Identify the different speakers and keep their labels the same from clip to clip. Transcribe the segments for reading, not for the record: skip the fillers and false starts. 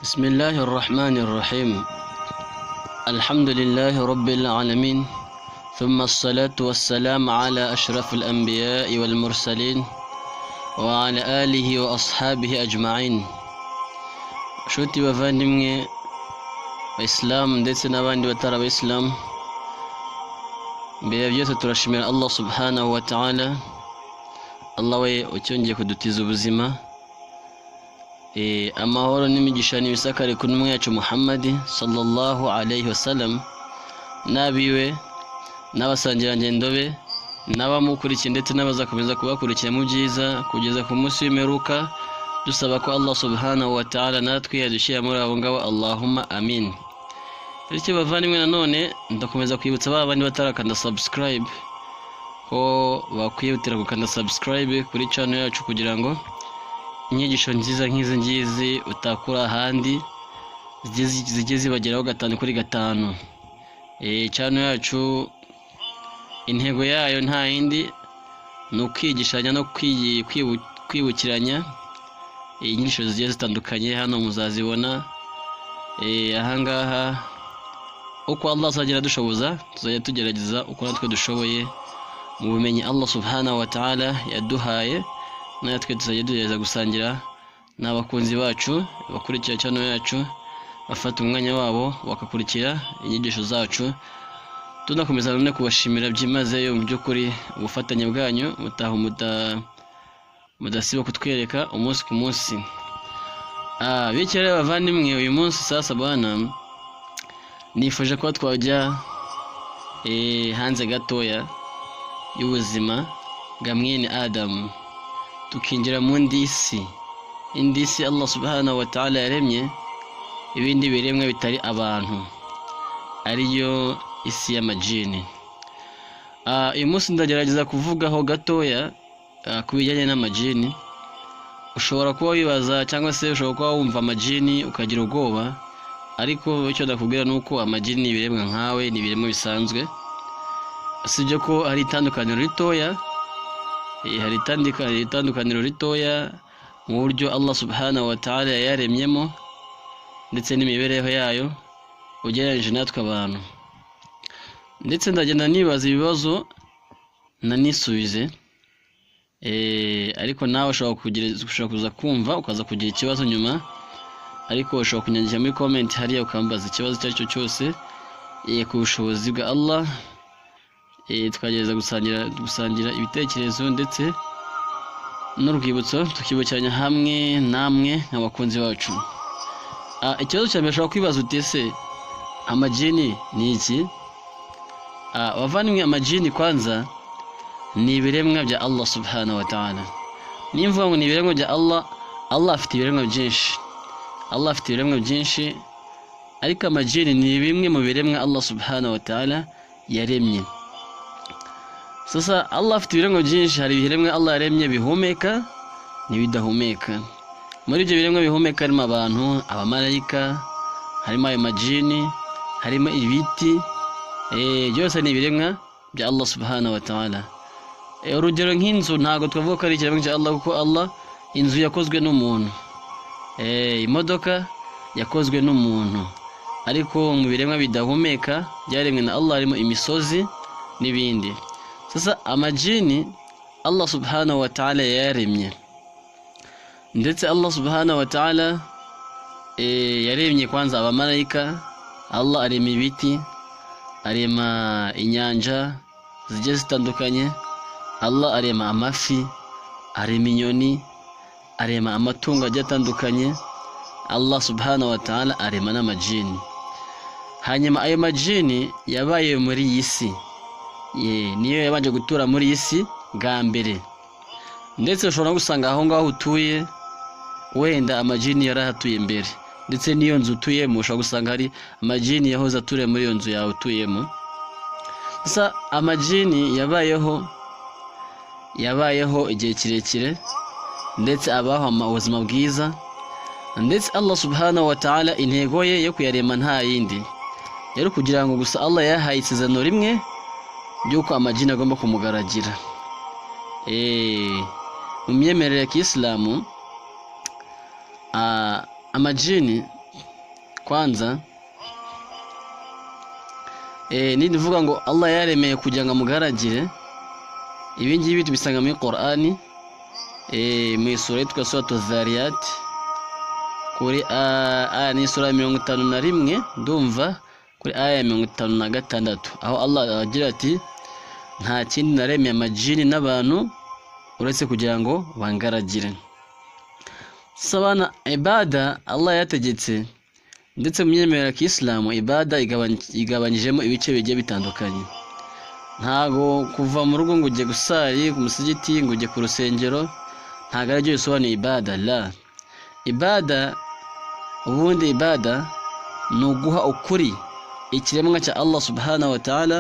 Speaker 1: بسم الله الرحمن الرحيم. الحمد لله رب العالمين، ثم الصلاة والسلام على أشرف الأنبياء والمرسلين وعلى آله وأصحابه أجمعين. Nshuti bavandimwe bayisilamu ndetse n'abandi batari abayisilamu, mbere ya byose turashimira Allah subhanahu wa ta'ala, Allah we ucyongeye kudutiza ubuzima. Amahoro n'imigisha n'ibisakare ku ntumwa yacu Muhammad sallallahu alayhi wasallam n'abiwe n'abasangirangendo be n'abamukurikiye ndetse n'abazakomeza kubakurikira mu byiza kugeza ku munsi w'imperuka, dusaba ko Allah subhanahu wa ta'ala natwe yadushyira muri abo ngabo, Allahumma amin. Bityo bavandimwe, nanone ndakomeza kwibutsa ba bandi batarakanda subscribe ko bakwihutira gukanda subscribe kuri channel yacu, kugira ngo inyigisho nziza nk'izi ngizi utakura ahandi zijye zibageraho gatanu kuri gatanu. Channel yacu intego yayo nta yindi, ni ukwigishanya no kwibukiranya inyigisho zigiye zitandukanye. Hano muzazibona. Ahangaha uko Allah azagenda adushoboza, tuzajya tugerageza uko natwe dushoboye mu bumenyi Allah subhanahu wa ta'ala yaduhaye, natwe tuzajya tugerageza gusangira n'abakunzi bacu bakurikira channel yacu, bafata umwanya wabo bagakurikira inyigisho zacu. Tunakomeza none kubashimira byimazeyo mu by'ukuri ubufatanye bwanyu mutaha mudasiba kutwereka umunsi ku munsi. Bityo rero bavandimwe, uyu munsi sasa bwana nifuje kuba twajya hanze gatoya y'ubuzima bwa mwene Adamu, tukinjira mu ndi si, indi si Allah subhanahu wa ta'ala yaremye ibindi biremwa bitari abantu, ariyo isi y'amajini. Uyu munsi ndagerageza kuvugaho gatoya ku bijyanye n'amajini. Ushobora kuba wibaza cyangwa se ushobora kuba wumva amajini ukagira ubwoba, ariko icyo ndakubwira ni uko amajini ni ibiremwa nkawe, ni ibiremwa bisanzwe, usibye ko hari itandukaniro ritoya. Hari itandukaniro ritoya mu buryo Allah subhanahu wa ta'ala yayaremyemo ndetse n'imibereho yayo ugereranyije natwe abantu. Ndetse ndagenda nibaza ibibazo nanisubize. Ariko nawe ushobora kuza kumva ukaza kugira ikibazo nyuma, ariko ushobora kunyandikira muri comment hariya ukambaza ikibazo icyo ari cyo cyose. Ku bushobozi bwa Allah, twagerageza gusangira ibitekerezo ndetse n'urwibutso, tukibukiranya hamwe namwe nk'abakunzi bacu. Ikibazo cya mbere ushobora kwibaza uti: "Ese amajini ni iki?" Bavandimwe, amajini kwanza ni ibiremwa bya Allah subhanahu wa ta'ala. Nimvuga ngo ni ibiremwa bya Allah, Allah afite ibiremwa byinshi, Allah afite ibiremwa byinshi, ariko amajini ni bimwe mu biremwa Allah subhanahu wa ta'ala yaremye. Sasa Allah afite ibiremwa byinshi. Hari ibiremwa Allah yaremye bihumeka n'ibidahumeka. Muri ibyo biremwa bihumeka harimo abantu, abamarayika, harimo ayo majini, harimo ibiti. Byose ni ibiremwa bya Allah subhanahu wa ta'ala. Urugero nk'inzu, ntabwo twavuga ko ari ikiremwa cya Allah, kuko Allah inzu yakozwe n'umuntu. Imodoka yakozwe n'umuntu. Ariko mu biremwa bidahumeka byaremwe na Allah harimo imisozi n'ibindi. Sasa amajini Allah subhanahu wa ta'ala yayaremye, ndetse Allah subhanahu wa ta'ala yaremye kwanza abamarayika, Allah arema ibiti, arema inyanja zigiye zitandukanye, Allah arema amafi, arema inyoni, arema amatungo agiye atandukanye. Allah subhanahu wa ta'ala arema n'amajini. Hanyuma ayo majini yabaye muri iyi si. Niyo yabanje gutura muri iyi si bwa mbere. Ndetse ushobora no gusanga aho ngaho utuye wenda amajini yarahatuye mbere, ndetse n'iyo nzu utuyemo ushobora gusanga hari amajini yahoze aturiye muri iyo nzu yawe utuyemo. Gusa amajini yabayeho igihe kirekire, ndetse abaho ubuzima bwiza. Ndetse Allah subhanahu wa ta'ala intego ye yo kuyarema nta yindi yari kugira ngo gusa Allah yahaye isezerano rimwe ry'uko amajini agomba kumugaragira. Mu myemerere ya kisilamu, amajini Kwanza nivuga ngo Allah yaremeye kugira ngo amugaragire, ibi ngibi tubisanga muri Qur'ani, mu isura yitwa Suratu Zariyat, kuri aya ni isura ya 51, ndumva kuri aya ya 56, aho Allah agira ati nta kindi naremeye amajini n'abantu uretse kugira ngo bangaragire. Sabana ibada Allah yategetse, ndetse mu myemerere ya Kisilamu ibada igabanyijemo ibice bigiye bitandukanye. Ntago kuva mu rugo ngo ujye gusari ku musigiti, ngo ujye ku rusengero, ntago aribyo bisobanuye ibada. La, ibada ubundi ibada ni uguha ukuri ikiremwa cya Allah subhanahu wa ta'ala,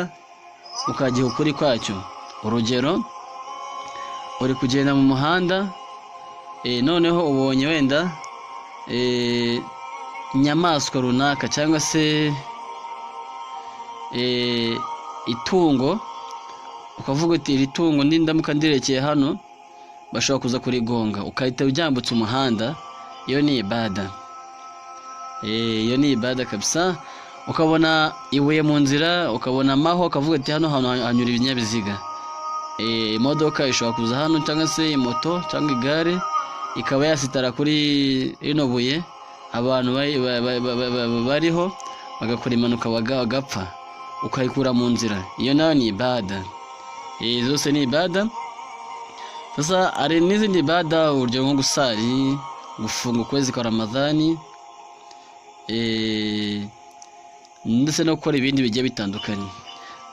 Speaker 1: ukagiha ukuri kwacyo. Urugero, uri kugenda mu muhanda, noneho ubonye wenda inyamaswa runaka cyangwa se itungo, ukavuga uti iri tungo nindamuka ndirekeye hano bashobora kuza kurigonga, ukahita uryambutsa umuhanda. Iyo ni ibada. Iyo ni ibada kabisa. Ukabona ibuye mu nzira, ukabona amaho, ukavuga ati hano hantu hanyura ibinyabiziga, imodoka ishobora kuza hano cyangwa se moto cyangwa igare ikaba yasitara kuri rino buye, abantu bariho bagakora impanuka bagapfa, ukayikura mu nzira. Iyo nayo ni ibada. Zose ni ibada. Sasa hari n'izindi ibada, urugero nko gusari, gufunga ukwezi kwa Ramadhani, ndetse no gukora ibindi bigiye bitandukanye.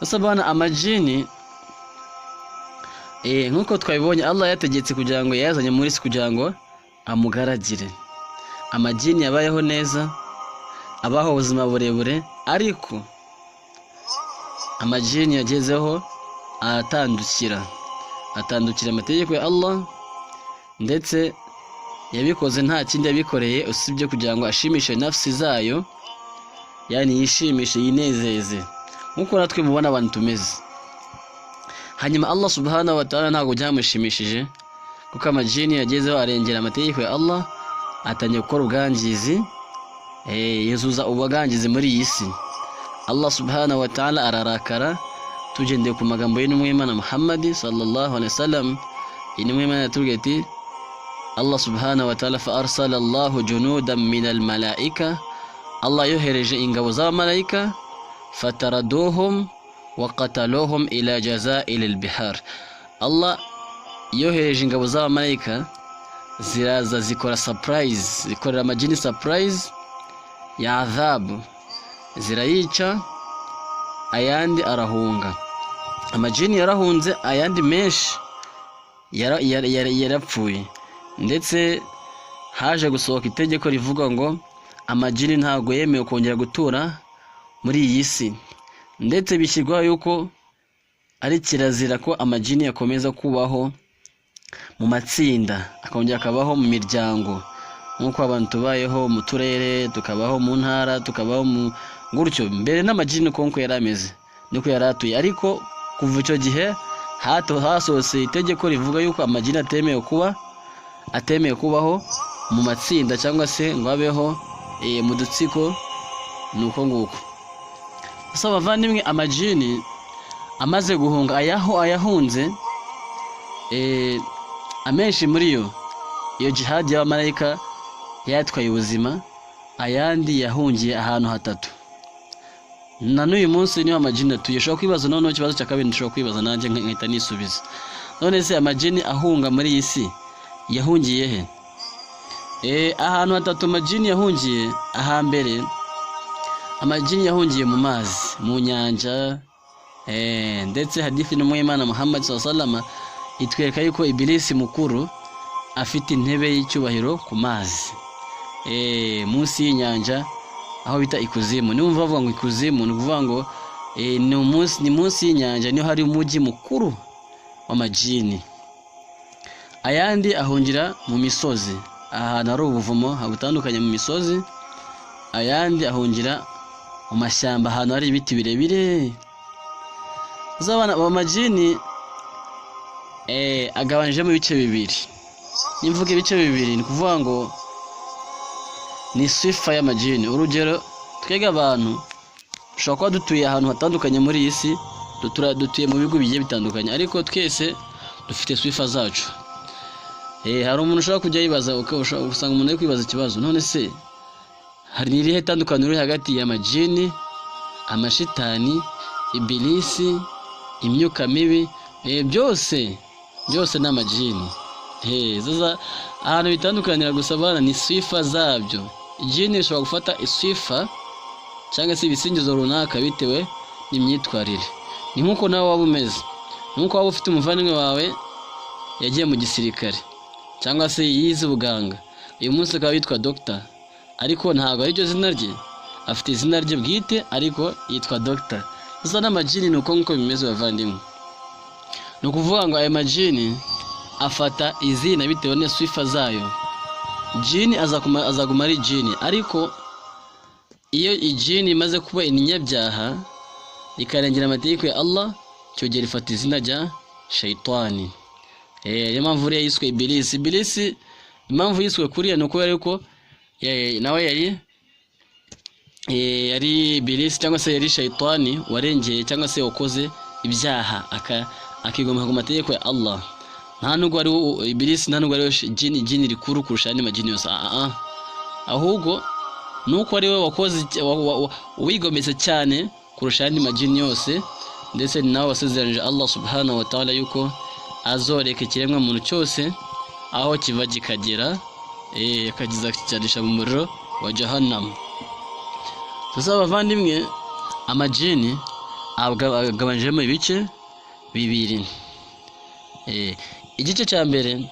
Speaker 1: Sasa bana, amajini, nk'uko twabibonye, Allah yategetse kugira ngo yayazanye muri isi kugira ngo amugaragire. Amajini yabayeho neza, abaho ubuzima burebure, ariko amajini yagezeho aratandukira, atandukira amategeko ya Allah, ndetse yabikoze nta kindi yabikoreye usibye kugira ngo ashimishe nafsi zayo, yani yishimishe, yinezeze, nk'uko natwe mubona abantu tumeze. Hanyuma Allah subhanahu wa ta'ala ntabwo byamushimishije, kuko amajini yagezeho arengera amategeko ya Allah, atangiye gukora ubwangizi, yuzuza ubwangizi muri iyi si. Allah subhanahu wa ta'ala ararakara. Tugendeye ku magambo y'intumwa y'Imana Muhammad sallallahu alaihi wasallam, intumwa y'Imana yatubwiye ati Allah subhanahu wa ta'ala fa arsala Allahu junudan min al malaika, Allah yohereje ingabo z'abamalayika, fataraduhum wa qataluhum ila jazail al bihar. Allah yohereje ingabo z'abamalayika, ziraza zikora surprise, zikorera amajini surprise ya adhabu, zirayica, ayandi arahunga. Amajini yarahunze, ayandi menshi yarapfuye. Ndetse haje gusohoka itegeko rivuga ngo amajini ntabwo yemewe kongera gutura muri iyi si, ndetse bishyirwaho yuko ari kirazira ko amajini yakomeza kubaho mu matsinda, akongera akabaho mu miryango nk'uko abantu tubayeho mu turere, tukabaho mu ntara, tukabaho mu gutyo. Mbere n'amajini uko nguko yari ameze, niko yari atuye, ariko kuva icyo gihe hasohotse itegeko rivuga yuko amajini atemewe kubaho mu matsinda cyangwa se ngo abeho mu dutsiko. Ni uko nguko. Gusa abavandimwe, amajini amaze guhunga, ayaho ayahunze, amenshi muri yo, iyo jihadi y'abamarayika yatwaye ubuzima, ayandi yahungiye ahantu hatatu. Na n'uyu munsi niho amajini atuye. Ushobora kwibaza noneho ikibazo cya kabiri nshobora kwibaza nanjye nkahita nisubiza: none se amajini ahunga muri iyi si yahungiye he? Ahantu hatatu amajini yahungiye. Ahambere, amajini yahungiye mu mazi, mu nyanja, ndetse hadithi n'umwimana Muhammad sallallahu itwereka yuko Ibilisi mukuru afite intebe y'icyubahiro ku mazi, munsi y'inyanja, aho bita ikuzimu. Niba bavuga ngo ikuzimu, ni ukuvuga ngo ni munsi y'inyanja, niho hari umujyi mukuru w'amajini. Ayandi ahungira mu misozi, ahantu hari ubuvumo butandukanye mu misozi. Ayandi ahungira mu mashyamba, ahantu hari ibiti birebire. Uzabona amajini agabanijemo ibice bibiri. Nimvuga ibice bibiri, ni ukuvuga ngo Ni sifa y'amajini. Urugero, twebwe abantu dushobora kuba dutuye ahantu hatandukanye muri iyi si, dutuye mu bihugu bigiye bitandukanye, ariko twese dufite sifa zacu. Hari umuntu ushobora kujya yibaza, usanga umuntu ari kwibaza ikibazo: none se hari irihe tandukaniro riri hagati y'amajini, amashitani, ibilisi, imyuka mibi? Byose byose ni amajini. Sasa ahantu bitandukanira gusa bana ni sifa zabyo. Ijini rishobora gufata isifa cyangwa se ibisingizo runaka bitewe n'imyitwarire. Ni nk'uko nawe waba umeze, ni nk'uko waba ufite umuvandimwe wawe yagiye mu gisirikare cyangwa se yize ubuganga, uyu munsi akaba yitwa dogita, ariko ntabwo ariryo zina rye. Afite izina rye bwite, ariko yitwa dogita. Gusa n'amajini ni uko nguko bimeze, bavandimwe. Ni ukuvuga ngo ayo majini afata izina bitewe na sifa zayo. Jini azaguma ari jini, ariko iyo ijini imaze kuba ininyabyaha, ikarengera amategeko ya Allah, icyo gihe rifata izina rya shayitani. Niyo mpamvu uriya yiswe Ibilisi. Ibilisi impamvu yiswe kuriya ni ukubera yuko nawe yari Ibilisi cyangwa se yari shayitani warengeye cyangwa se wakoze ibyaha, akigomeka ku mategeko ya Allah. Nta nubwo ari Ibilisi, nta nubwo ari we jini rikuru kurusha andi majini yose. Ahubwo nuko ari we wakoze wigometse cyane kurusha andi majini yose, ndetse ni nawe wasezeranije Allah subhanahu wa ta'ala yuko azoreka ikiremwa muntu cyose aho kiva kikagera, akageza kicyanisha mu muriro wa Jahannam. Sasa abavandimwe, amajini agabanyijemo ibice bibiri. Igice cya mbere,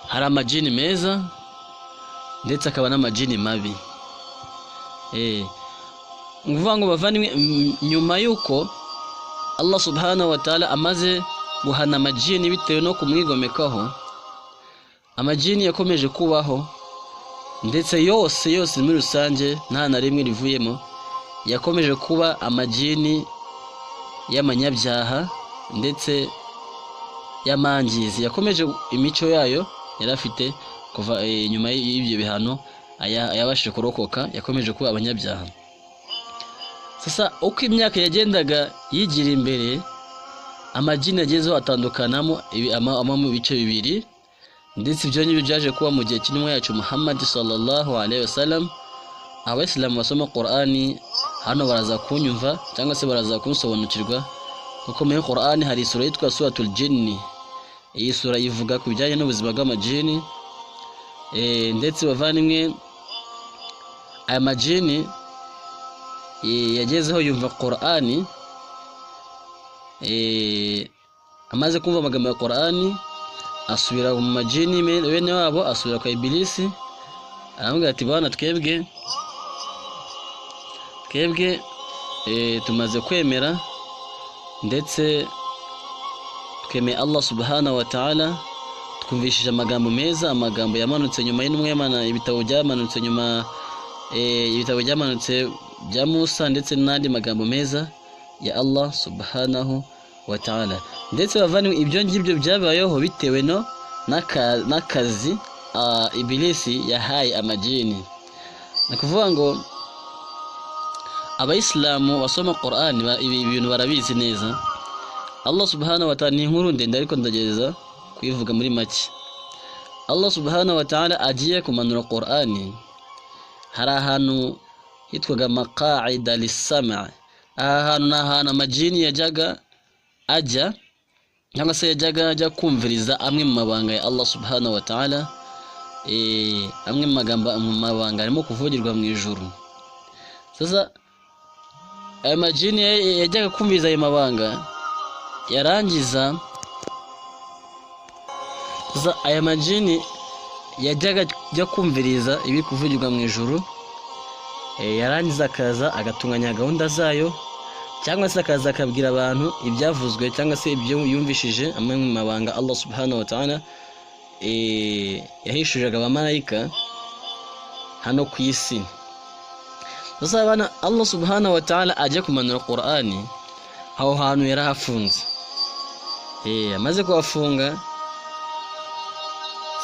Speaker 1: hari amajini meza ndetse akaba n'amajini mabi. Ni ukuvuga ngo bavandimwe, nyuma y'uko Allah subhanahu wa ta'ala amaze guhana amajini bitewe no kumwigomekaho, amajini yakomeje kubaho, ndetse yose yose muri rusange nta na rimwe rivuyemo, yakomeje kuba amajini y'amanyabyaha ndetse y'amangizi. Yakomeje imico yayo yari afite kuva nyuma y'ibyo bihano. Yabashije kurokoka yakomeje kuba abanyabyaha. Sasa uko imyaka yagendaga yigira imbere, amajini yagezeho atandukanamo mu bice bibiri, ndetse ibyo ngibyo byaje kuba mu gihe cy'intumwa yacu Muhammad sallallahu alaihi wasallam. Abayisilamu basoma Qur'ani hano baraza kunyumva cyangwa se baraza kunsobanukirwa, kuko muri Qur'ani hari isura yitwa Suratul Jinni. Iyi sura ivuga ku bijyanye n'ubuzima bw'amajini. Ndetse bavandimwe, aya majini yagezeho yumva Qur'ani. Amaze kumva amagambo ya Qur'ani, asubira mu majini bene wabo, asubira kwa Ibilisi, aramubwira ati: "Bana, twebwe tumaze kwemera, ndetse twemeye Allah subhanahu wa ta'ala, twumvishije amagambo meza, amagambo yamanutse nyuma y'intumwa y'Imana, ibitabo byamanutse nyuma, ibitabo byamanutse bya Musa, ndetse n'andi magambo meza ya Allah subhanahu wa ta'ala." Ndetse bavandimwe, ibyo ngibyo byabayeho bitewe no n'akazi Ibilisi yahaye amajini. Ni ukuvuga ngo abayisilamu basoma Qur'an ibi bintu barabizi neza. Allah subhanahu wa ta'ala, ni inkuru ndende ariko ndagerageza kuyivuga muri make. Allah subhanahu wa ta'ala agiye kumanura Qur'ani, hari ahantu hitwaga maqa'ida lis-sam'. Aha hantu ni ahantu amajini yajyaga ajya cyangwa se yajyaga ajya kumviriza amwe mu mabanga ya Allah subhanahu wa ta'ala, amwe mu magambo, mu mabanga arimo kuvugirwa mu ijuru. Sasa ayo majini yajyaga kumviriza ayo mabanga, yarangiza, sasa aya majini yajyaga ajya kumviriza ibiri kuvugirwa mu ijuru, yarangiza akaza agatunganya gahunda zayo, cyangwa se akaza akabwira abantu ibyavuzwe cyangwa se ibyo yumvishije, amwe mu mabanga Allah subhanahu wa ta'ala yahishuriraga abamarayika hano ku isi. Sasa abana, Allah subhanahu wa ta'ala ajya kumanura Qur'ani, aho hantu yarahafunze. Amaze kuhafunga,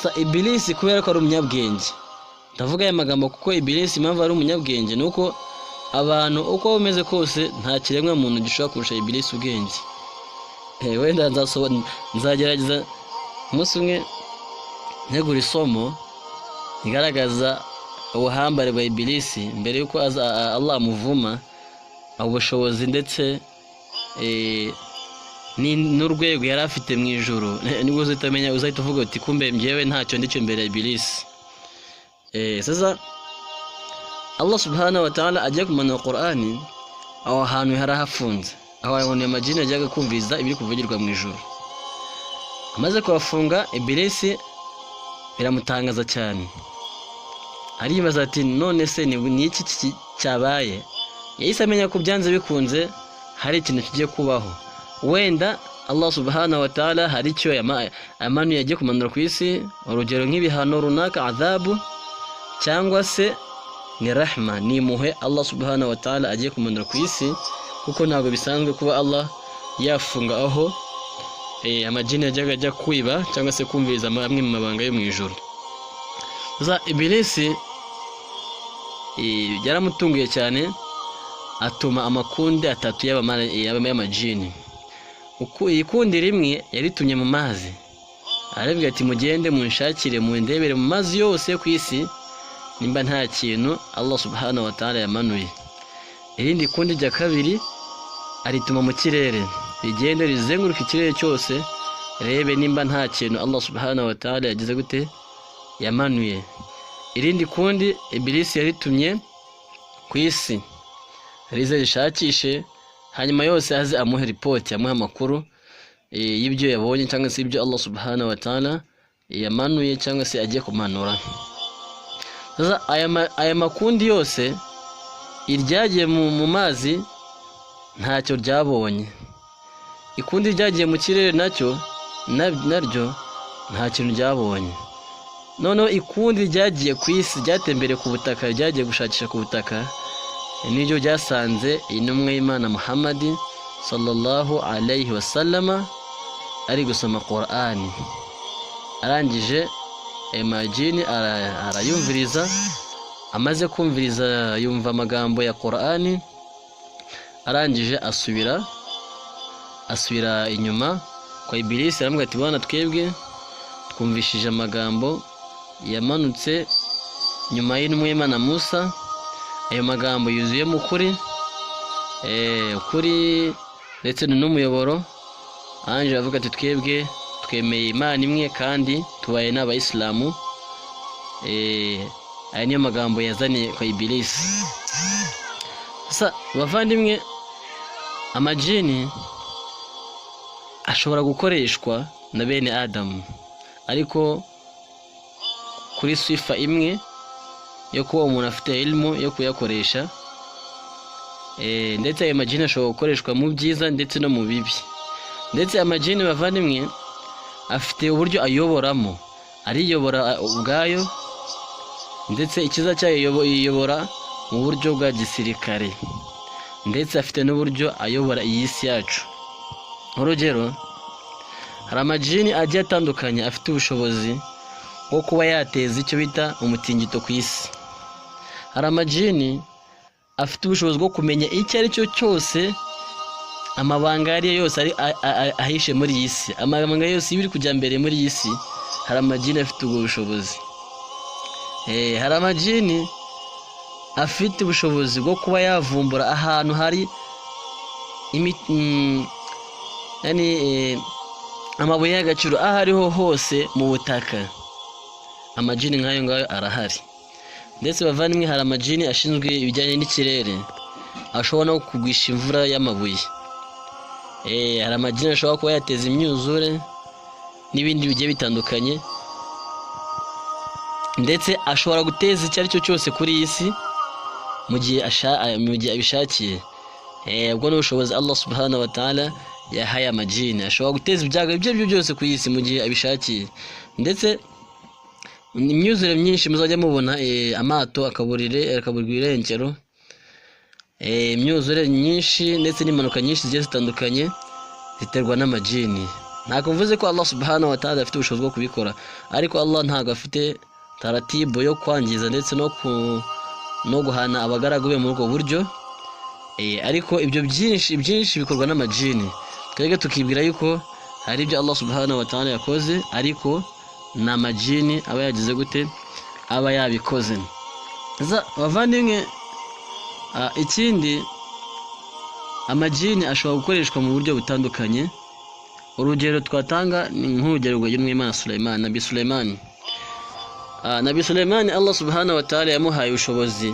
Speaker 1: sa Ibilisi, kubera ko ari umunyabwenge, Ndavuga aya magambo kuko Ibilisi impamvu ari umunyabwenge ni uko abantu uko bameze kose nta kiremwa muntu gishobora kurusha Ibilisi ubwenge. Wenda nzagerageza umunsi umwe ntegura isomo rigaragaza ubuhambare bwa Ibilisi mbere y'uko Allah amuvuma, ubushobozi ndetse n'urwego yari afite mu ijuru, nibwo uzahita uzahita uvuga uti kumbe njyewe ntacyo ndicyo mbere ya Ibilisi. Sasa Allah subhanahu wa ta'ala agiye kumanura Qur'ani, aho hantu hari hafunze, aho hantu amajini yajyaga kumviriza ibiri kuvugirwa mu ijuru. Amaze kuhafunga, Ibilisi biramutangaza cyane, aribaza ati none se ni iki cyabaye? Yahise amenya ko byanze bikunze hari ikintu kigiye kubaho, wenda Allah subhanahu wa ta'ala hari icyo yamanuye agiye kumanura ku isi, urugero nk'ibihano runaka, adhabu, cyangwa se ni rahma, ni impuhwe Allah subhanahu wa ta'ala agiye kumanura ku isi, kuko ntabwo bisanzwe kuba Allah yafunga aho amajini yajyaga ajya kwiba cyangwa se kumviriza amwe mu mabanga yo mu ijuru. Ibilisi byaramutunguye cyane, atuma amakundi atatu y'amajini. Ikundi rimwe yaritumye mu mazi, arabwira ati mugende munshakire, mundebere mu mazi yose yo ku isi nimba nta kintu Allah subhanahu wa ta'ala yamanuye. Irindi kundi rya kabiri arituma mu kirere, rigende rizenguruka ikirere cyose rebe nimba nta kintu Allah subhanahu wa ta'ala yagize gute, yamanuye. Irindi kundi Ibilisi yaritumye ku isi, rize rishakishe, hanyuma yose aze amuhe ripoti, amuhe amakuru y'ibyo yabonye cyangwa se ibyo Allah subhanahu wa ta'ala yamanuye cyangwa se agiye kumanura. Sasa aya makundi yose, iryagiye mu mazi ntacyo ryabonye, ikundi ryagiye mu kirere nacyo naryo nta kintu ryabonye. Noneho ikundi ryagiye ku isi, ryatembereye ku butaka, ryagiye gushakisha ku butaka, niryo ryasanze intumwa y'Imana Muhammadi sallallahu alayhi wasallama ari gusoma Qur'ani. Arangije ayo majini arayumviriza, amaze kumviriza yumva amagambo ya Qur'ani, arangije asubira inyuma kwa Ibilisi, aramubwira ati bwana, twebwe twumvishije amagambo yamanutse nyuma y'intumwa y'Imana Musa, ayo magambo yuzuyemo ukuri, ukuri ndetse n'umuyoboro. Ange aravuga ati twebwe twemeye Imana imwe kandi tubaye n'abayisilamu. Aya niyo magambo yazaniye kwa Ibilisi. Sasa bavandimwe, amajini ashobora gukoreshwa na bene Adamu, ariko kuri sifa imwe yo kuba umuntu afite ilmu yo kuyakoresha. Ndetse ayo majini ashobora gukoreshwa mu byiza ndetse no mu bibi. Ndetse amajini, bavandimwe, afite uburyo ayoboramo, ariyobora ubwayo, ndetse icyiza cyayo iyobora mu buryo bwa gisirikare, ndetse afite n'uburyo ayobora iyi si yacu. Urugero, hari amajini agiye atandukanye afite ubushobozi bwo kuba yateza icyo bita umutingito ku isi. Hari amajini afite ubushobozi bwo kumenya icyo ari cyo cyose, amabanga ayo ari yo yose ari ahishe muri iyi si, amabanga yose y'ibiri kujya mbere muri iyi si, hari amajini afite ubwo bushobozi. Hari amajini afite ubushobozi bwo kuba yavumbura ahantu hari yani, amabuye y'agaciro aho ariho hose mu butaka. Amajini nk'ayo ngayo arahari. Ndetse bavandimwe, hari amajini ashinzwe ibijyanye n'ikirere, ashobora no kugwisha imvura y'amabuye. Hari amajini ashobora kuba yateza imyuzure n'ibindi bigiye bitandukanye, ndetse ashobora guteza icyo ari cyo cyose kuri iyi si mu gihe abishakiye. Ubwo ni ubushobozi Allah subhanahu wa ta'ala yahaye amajini, ashobora guteza ibyago ibyo ari byo byose ku isi mu gihe abishakiye. Ndetse imyuzure myinshi muzajya mubona, amato akaburirwa irengero, imyuzure myinshi ndetse n'impanuka nyinshi zigiye zitandukanye ziterwa n'amajini. Ntabwo mvuze ko Allah subhanahu wa ta'ala afite ubushobozi bwo kubikora, ariko Allah ntabwo afite taratibu yo kwangiza ndetse no guhana abagaragu be muri ubwo buryo. Ariko ibyo byinshi bikorwa n'amajini. Twebwe tukibwira yuko hari ibyo Allah subhanahu wa ta'ala yakoze, ariko ni amajini aba yagize gute, aba yabikoze. Bavandimwe, ikindi amajini ashobora gukoreshwa mu buryo butandukanye. Urugero twatanga ni nk'urugero rw'Imana Sulaiman, Nabi Sulaiman. Nabi Sulaiman Allah subhanahu wa ta'ala yamuhaye ubushobozi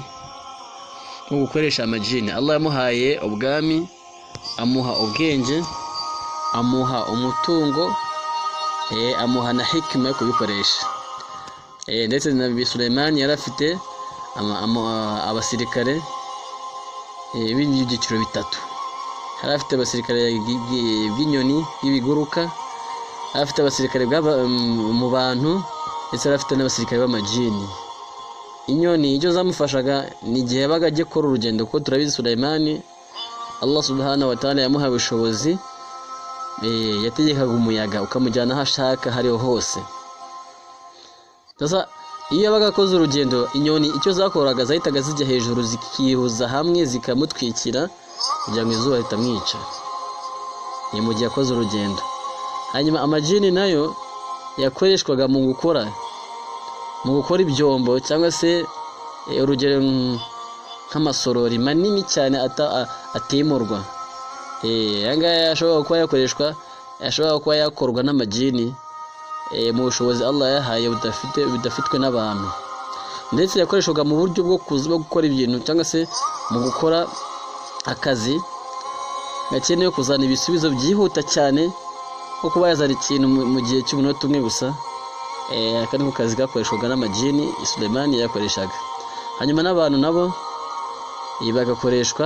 Speaker 1: bwo gukoresha amajini. Allah yamuhaye ubwami, amuha ubwenge, amuha umutungo, amuha na hikima yo kubikoresha. Ndetse Nabi Sulaiman yari afite abasirikare b'ibyiciro bitatu. Yari afite abasirikare b'inyoni y'ibiguruka, yari afite abasirikare mu bantu, ndetse yari afite n'abasirikare b'amajini. Inyoni icyo zamufashaga ni igihe yabaga agiye gukora urugendo, kuko turabizi Sulaiman Allah subhanahu wa ta'ala yamuhaye ubushobozi, yategekaga umuyaga ukamujyana aho ashaka hariho hose. Sasa iyo yabaga akoze urugendo, inyoni icyo zakoraga zahitaga zijya hejuru zikihuza hamwe zikamutwikira kugira ngo izuba ritamwica, ni mu gihe akoze urugendo. Hanyuma amajini nayo yakoreshwaga mu gukora ibyombo cyangwa se urugero nk'amasorori manini cyane atimurwa. Aya ngaya ashobora kuba yakoreshwa, ashobora kuba yakorwa n'amajini mu bushobozi Allah yahaye budafitwe n'abantu. Ndetse yakoreshwaga mu buryo bwo gukora ibintu cyangwa se mu gukora akazi gakenewe kuzana ibisubizo byihuta cyane, nko kuba yazana ikintu mu gihe cy'umunota umwe gusa. Aka niko kazi gakoreshwaga n'amajini Sulaiman yakoreshaga. Hanyuma n'abantu nabo bagakoreshwa,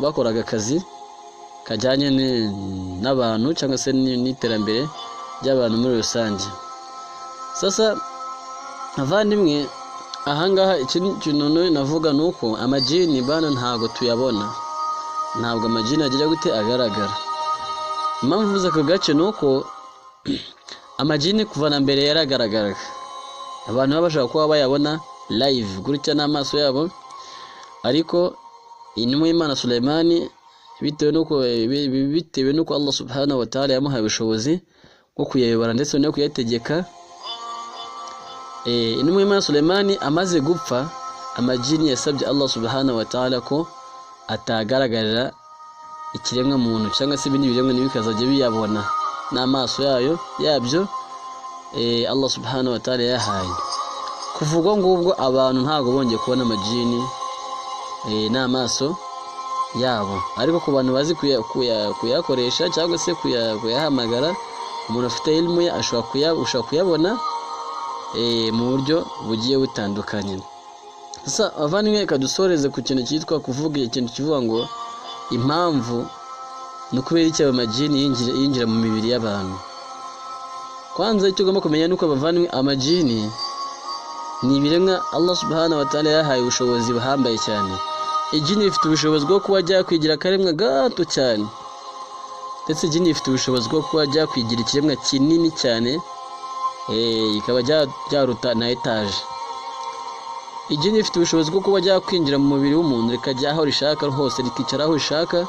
Speaker 1: bakoraga akazi kajyanye n'abantu cyangwa se n'iterambere ry'abantu muri rusange. Sasa avandimwe, ahangaha ikintu navuga ni uko amajini bana ntago tuyabona, ntabwo amajini agira gute agaragara. Impamvu mvuze ako gace ni uko amajini kuva na mbere yaragaragaraga, abantu baba bashaka kuba bayabona live gutya n'amaso yabo. Ariko intumwa y'Imana Sulaiman bitewe n'uko Allah subhanahu wa ta'ala yamuhaye ubushobozi bwo kuyayobora ndetse no kuyategeka, intumwa y'Imana Sulaiman amaze gupfa, amajini yasabye Allah subhanahu wa ta'ala ko atagaragarira ikiremwa muntu cyangwa se ibindi biremwa ntibikazajya biyabona n'amaso yabyo. Allah subhanahu wa ta'ala yahaye. Kuva ubwo ngubwo abantu ntabwo bongeye kubona amajini n'amaso yabo. Ariko ku bantu bazi kuyakoresha cyangwa se kuyahamagara, umuntu afite ilmu ye ashobora kuyabona mu buryo bugiye butandukanye. Sasa abavandimwe, reka dusoreze ku kintu cyitwa kuvuga ikintu kivuga ngo impamvu ni ukubera iki ayo majini yinjira mu mibiri y'abantu. Kwanza icyo ugomba kumenya ni uko abavandimwe, amajini ni ibiremwa Allah subhanahu wa ta'ala yahaye ubushobozi buhambaye cyane. Ijini rifite ubushobozi bwo kuba ryakwigira akaremwa gato cyane, ndetse ijini rifite ubushobozi bwo kuba ryakwigira ikiremwa kinini cyane, ikaba ryaruta na etaje. Ijini rifite ubushobozi bwo kuba ryakwinjira mu mubiri w'umuntu, rikajya aho rishaka hose, rikicara aho rishaka,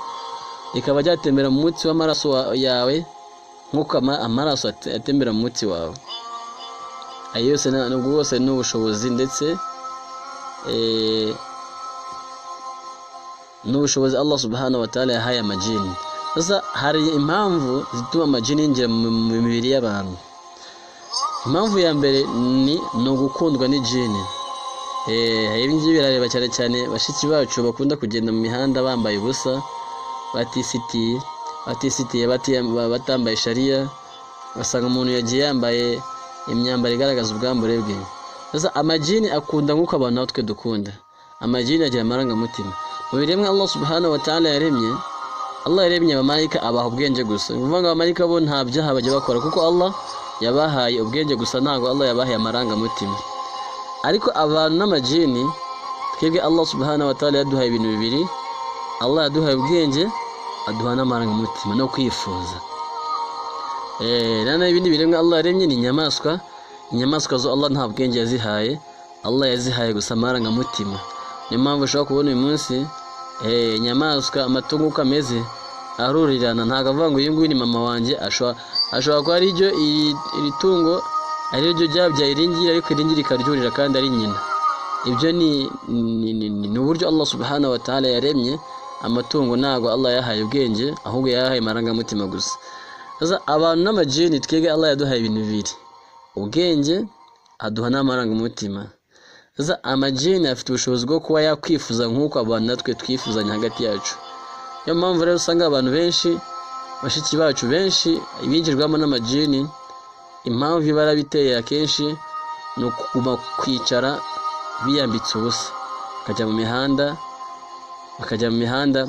Speaker 1: rikaba ryatembera mu mutsi w'amaraso yawe nk'uko amaraso atembera mu mutsi wawe. Ayo yose nubwo bwose ni ubushobozi, ndetse n'ubushobozi Allah subhanahu wa ta'ala yahaye amajini. Sasa hari impamvu zituma amajini yinjira mu mibiri y'abantu. Impamvu ya mbere ni ugukundwa n'ijini. Ibi ngibi birareba cyane cyane bashiki bacu bakunda kugenda mu mihanda bambaye ubusa, batisitiye, batambaye sharia, ugasanga umuntu yagiye yambaye imyambaro igaragaza ubwambure bwe. Sasa amajini akunda nk'uko abantu natwe dukunda. Amajini agira amarangamutima. Mu biremwa Allah subhanahu wa ta'ala yaremye, Allah yaremye abamarayika abaha ubwenge gusa. Ni ukuvuga ngo abamarayika bo nta byaha bajya bakora, kuko Allah yabahaye ubwenge gusa, ntabwo Allah yabahaye amarangamutima. Ariko abantu n'amajini, twebwe Allah subhanahu wa ta'ala yaduhaye ibintu bibiri. Allah yaduhaye ubwenge, aduha n'amarangamutima no kwifuza. Nana ibindi biremwa Allah yaremye ni inyamaswa. Inyamaswa zo Allah nta bwenge yazihaye, Allah yazihaye gusa amarangamutima. Niyo mpamvu ushobora kubona uyu munsi inyamaswa, amatungo uko ameze arurirana, ntabwo avuga ngo uyu nguyu ni mama wanjye. Ashobora kuba ari ryo iri tungo ari ryo ryabyaye iri ngiri, ariko iri ngiri rikaryurira kandi ari nyina. Ibyo ni uburyo Allah subhanahu wa ta'ala yaremye amatungo. Ntabwo Allah yahaye ubwenge, ahubwo yahaye amarangamutima gusa. Sasa abantu n'amajini, twebwe Allah yaduhaye ibintu bibiri: ubwenge, aduha n'amarangamutima. Sasa amajini afite ubushobozi bwo kuba yakwifuza nk'uko abantu natwe twifuzanya hagati yacu. Niyo mpamvu rero usanga abantu benshi, bashiki bacu benshi binjirwamo n'amajini. Impamvu iba yarabiteye akenshi ni ukuguma kwicara biyambitse ubusa, bakajya mu mihanda, bakajya mu mihanda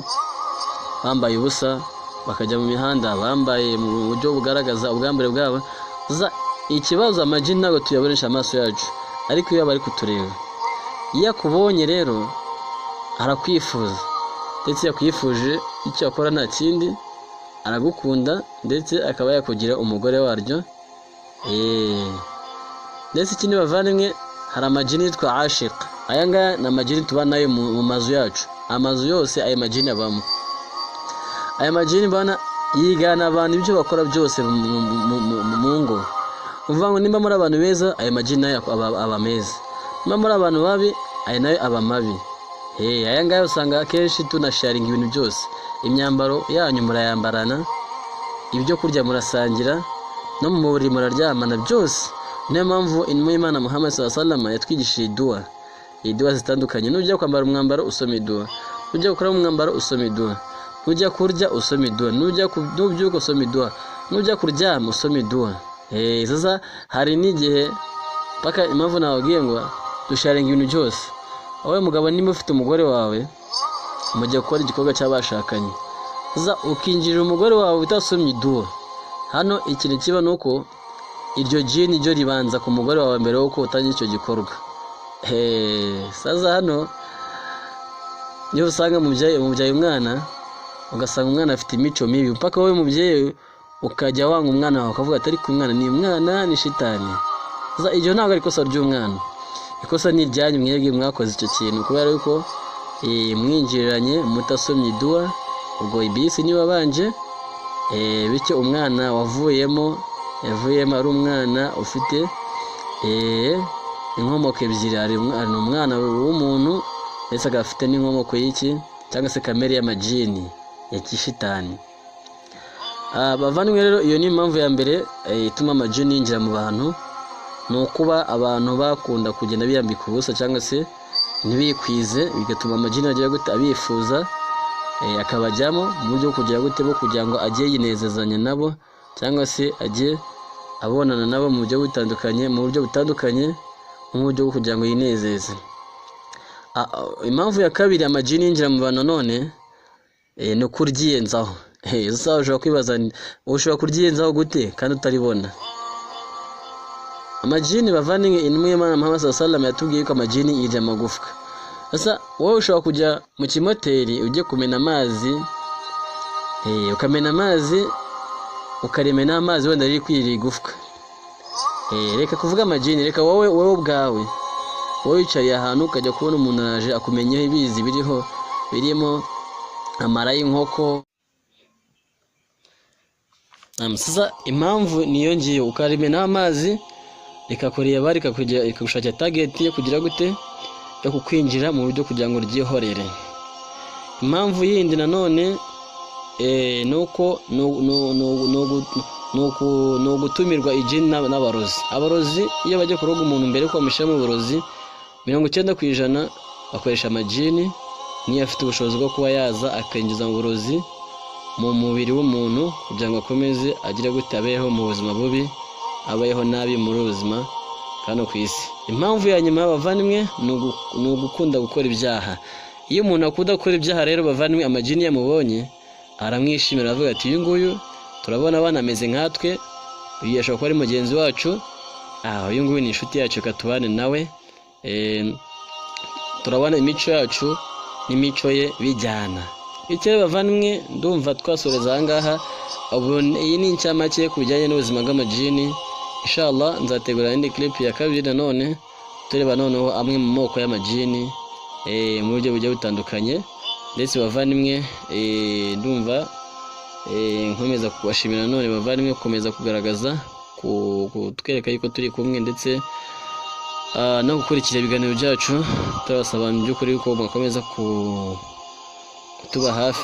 Speaker 1: bambaye ubusa, bakajya mu mihanda bambaye mu buryo bugaragaza ubwambure bwabo. Sasa ikibazo, amajini ntabwo tuyabonesha amaso yacu, ariko iyo aba ari kutureba, iyo akubonye rero arakwifuza, ndetse iyo akwifuje icyo akora nta kindi, aragukunda, ndetse akaba yakugira umugore waryo. Ndetse ikindi bavandimwe, hari amajini yitwa ashik. Aya ngaya ni amajini tuba nayo mu mazu yacu, amazu yose aya majini abamo. Aya majini mbana yigana abantu ibyo bakora byose mu ngo. Uvuga ngo nimba muri abantu beza, aya majini nayo aba meza; nimba muri abantu babi, aya nayo aba mabi. Aya ngaya usanga akenshi tunasharinga ibintu byose: imyambaro yanyu murayambarana, ibyo kurya murasangira, no mu buriri muraryamana, byose. Niyo mpamvu intumwa y'Imana Muhammad sallallahu alaihi wasallam yatwigishije iduwa, iduwa zitandukanye. Nujya kwambara umwambaro usoma iduwa, nujya gukora umwambaro usoma iduwa, nujya kurya usoma iduwa, nubyuka usoma iduwa, nujya kuryama usoma iduwa. Sasa hari n'igihe paka impamvu nababwiye ngo dusharinga ibintu byose. Wowe mugabo, niba ufite umugore wawe, mujya gukora igikorwa cy'abashakanye, sasa ukinjirira umugore wawe utasomye iduwa, hano ikintu kiba ni uko iryo jini ryo ribanza ku mugore wawe mbere y'uko utangira icyo gikorwa. Sasa hano niyo usanga umubyeyi umwana, ugasanga umwana afite imico mibi, mpaka wowe mubyeyi ukajya wanga umwana wawe, ukavuga ati ariko umwana ni umwana, ni shitani. Sasa iryo ntabwo ari ikosa ry'umwana, ikosa ni iryanyu mwebwe mwakoze icyo kintu, kubera yuko mwinjiriranye mutasomye iduwa. Ubwo ibisi niba banje, bityo umwana wavuyemo yavuyemo ari umwana ufite inkomoko ebyiri: hari umwana w'umuntu, ndetse akaba afite n'inkomoko y'iki, cyangwa se kamere y'amajini ya gishitani. Bavandimwe rero, iyo ni impamvu ya mbere ituma amajini yinjira mu bantu, ni ukuba abantu bakunda kugenda biyambika ubusa cyangwa se ntibikwize, bigatuma amajini agira gute? Abifuza, akabajyamo mu buryo bwo kugira gute? Bwo kugira ngo ajye yinezezanya nabo, cyangwa se ajye abonana nabo mu buryo butandukanye, mu buryo bwo kugira ngo yinezeze. Impamvu ya kabiri amajini yinjira mu bantu nanone ni ukuryiyenzaho. Sasa ushobora kwibaza, ushobora kuryiyenzaho gute kandi utaribona? Amajini bavandimwe, intumwa y'Imana Muhammad sallallahu alaihi wasallam yatubwiye ko amajini yirya amagufwa. Sasa wowe ushobora kujya mu kimoteri ujye kumena amazi, ukamena amazi, ukaremena amazi wenda riri kwirira igufwa. Reka kuvuga amajini, reka wowe ubwawe, wowe wicaye ahantu ukajya kubona umuntu araje akumenyeho ibizi biriho birimo amara y'inkoko. Sasa impamvu niyo ngiyo, ukarimena amazi rikakureba, rikagushakira target yo kugira gute? Yo kukwinjira mu buryo kugira ngo ryihorere. Impamvu yindi nanone ni uko ni ugutumirwa ijini n'abarozi. Abarozi iyo bajya kuroga umuntu, mbere yuko bamushyiramo uburozi, 90% bakoresha amajini. Niyo afite ubushobozi bwo kuba yaza akinjiza mu burozi mu mubiri w'umuntu kugira ngo akomeze agire gute? Abeho mu buzima bubi, abeho nabi muri ubu buzima hano ku isi. Impamvu ya nyuma bavandimwe, ni ugukunda gukora ibyaha. Iyo umuntu akunda gukora ibyaha rero bavandimwe, amajini yamubonye aramwishimira, aravuga ati uyu nguyu turabona abana ameze nkatwe, uyu ashobora kuba ari mugenzi wacu, uyu nguyu ni inshuti yacu, reka tubane nawe. Turabona imico yacu n'imico ye bijyana. Bityo rero bavandimwe, ndumva twasoreza aha ngaha. Ubu iyi ni incamake ku bijyanye n'ubuzima bw'amajini. Inshallah nzategura indi clip ya kabiri nanone, tureba noneho amwe mu moko y'amajini mu buryo bugiye butandukanye. Ndetse bavandimwe, ndumva nkomeza kubashimira nanone bavandimwe, gukomeza kugaragaza kutwereka yuko turi kumwe, ndetse no gukurikira ibiganiro byacu. Turabasaba mu by'ukuri ko mwakomeza kutuba hafi.